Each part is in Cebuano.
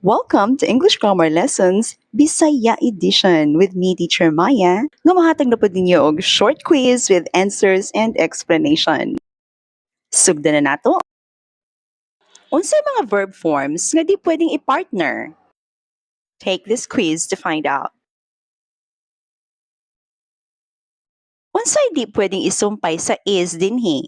Welcome to English Grammar Lessons Bisaya Edition with me, Teacher Maya, nga mahatag na pud ninyo og short quiz with answers and explanation. Sugdan na nato. Unsay mga verb forms nga di pwedeng i-partner? Take this quiz to find out. Unsay di pwedeng isumpay sa is dinhi?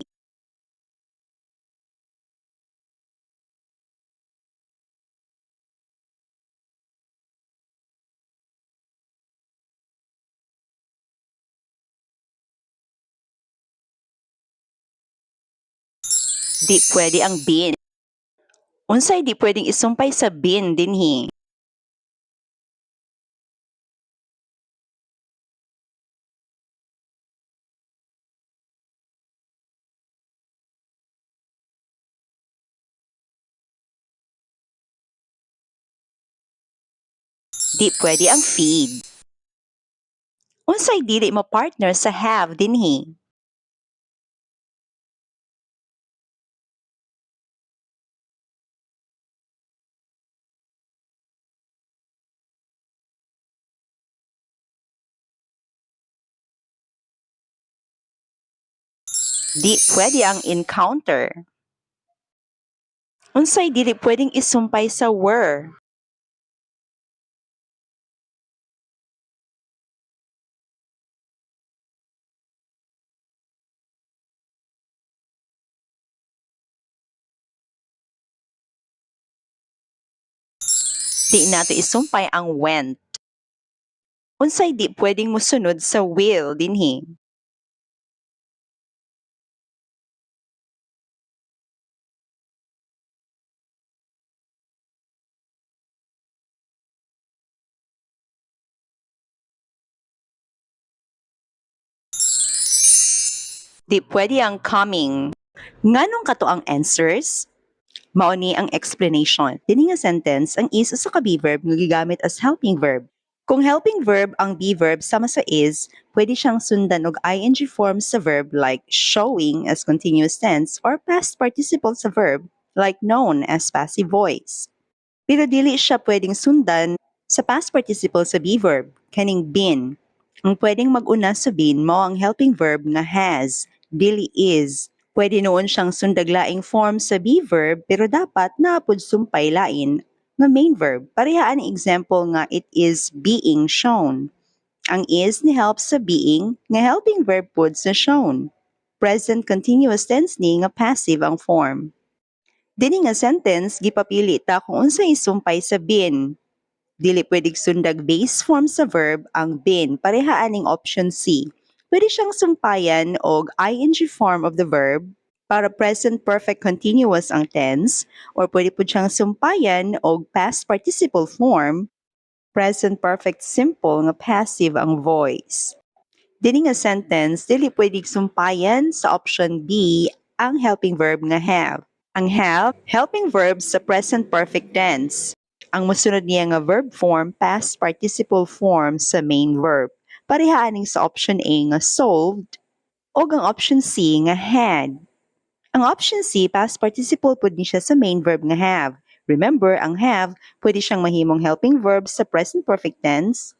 Di pwede ang been. Unsay di pwedeng isumpay sa been dinhi? Di pwede ang feed. Unsay dili mo partner sa have dinhi? Di pwede ang encounter. Unsay dili pwedeng isumpay sa were? Di nato isumpay ang went. Unsay di pwedeng mosunod sa will dinhi? Di pwede ang coming. Nganong kato ang answers? Mao ni ang explanation. Dinhi nga sentence, ang is usa ka be verb nga gigamit as helping verb. Kung helping verb ang be verb sama sa is, pwede siyang sundan og ing form sa verb like showing as continuous tense or past participle sa verb like known as passive voice. Pero dili siya pwedeng sundan sa past participle sa be verb, kaning been. Ang pwedeng mag-una sa been mao ang helping verb nga has, dili is. Pwede nuon siyang sundag laing form sa be verb pero dapat naa pud sumpay lain nga main verb. Pareha ang example nga it is being shown. Ang is ni help sa being nga helping verb pud sa shown. Present continuous tense ni nga passive ang form. Dini nga sentence gipapili ta kung unsay isumpay sa been. Dili pwedeng sundag base form sa verb ang been. Pareha aning option C. Pwede siyang sumpayan og ing form of the verb para present perfect continuous ang tense or pwede pud siyang sumpayan og past participle form, present perfect simple nga passive ang voice. Dini nga sentence dili pwedeng sumpayan sa option B ang helping verb nga have. Ang have, helping verb sa present perfect tense. Ang mosunod niya nga verb form, past participle form sa main verb. Pareha aning sa option A nga solved o ang option C nga had. Ang option C, past participle pud ni siya sa main verb nga have. Remember, ang have, pwede siyang mahimong helping verb sa present perfect tense.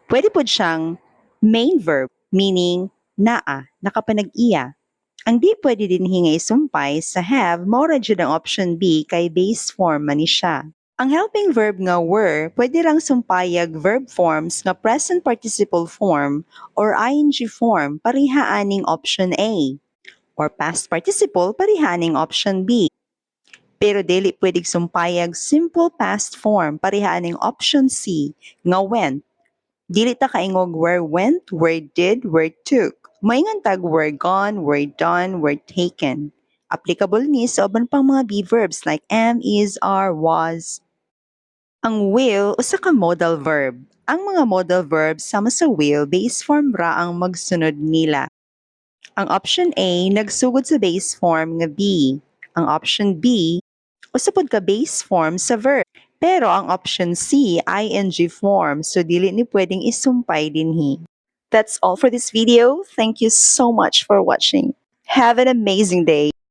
Pwede pud siyang main verb, meaning naa, nakapanag-iya. Ang di pwede dinhi nga isumpay sa have, mao ra jud ang option B kay base form man ni siya. Ang helping verb nga were, pwede rang sumpayag verb forms nga present participle form or ing form pareha aning option A or past participle pareha aning option B. Pero dili pwedeng sumpayag simple past form pareha aning option C nga went. Dili ta kaingog were went, were did, were took. Maingon tag were gone, were done, were taken. Applicable ni sa uban pang mga be verbs like am, is, are, was. Ang will usa ka modal verb. Ang mga modal verbs sama sa will, base form ra ang magsunod nila. Ang option A nagsugod sa base form nga be. Ang option B usa pod ka base form sa verb. Pero ang option C ing form, so dili ni pwedeng isumpay dinhi. That's all for this video. Thank you so much for watching. Have an amazing day.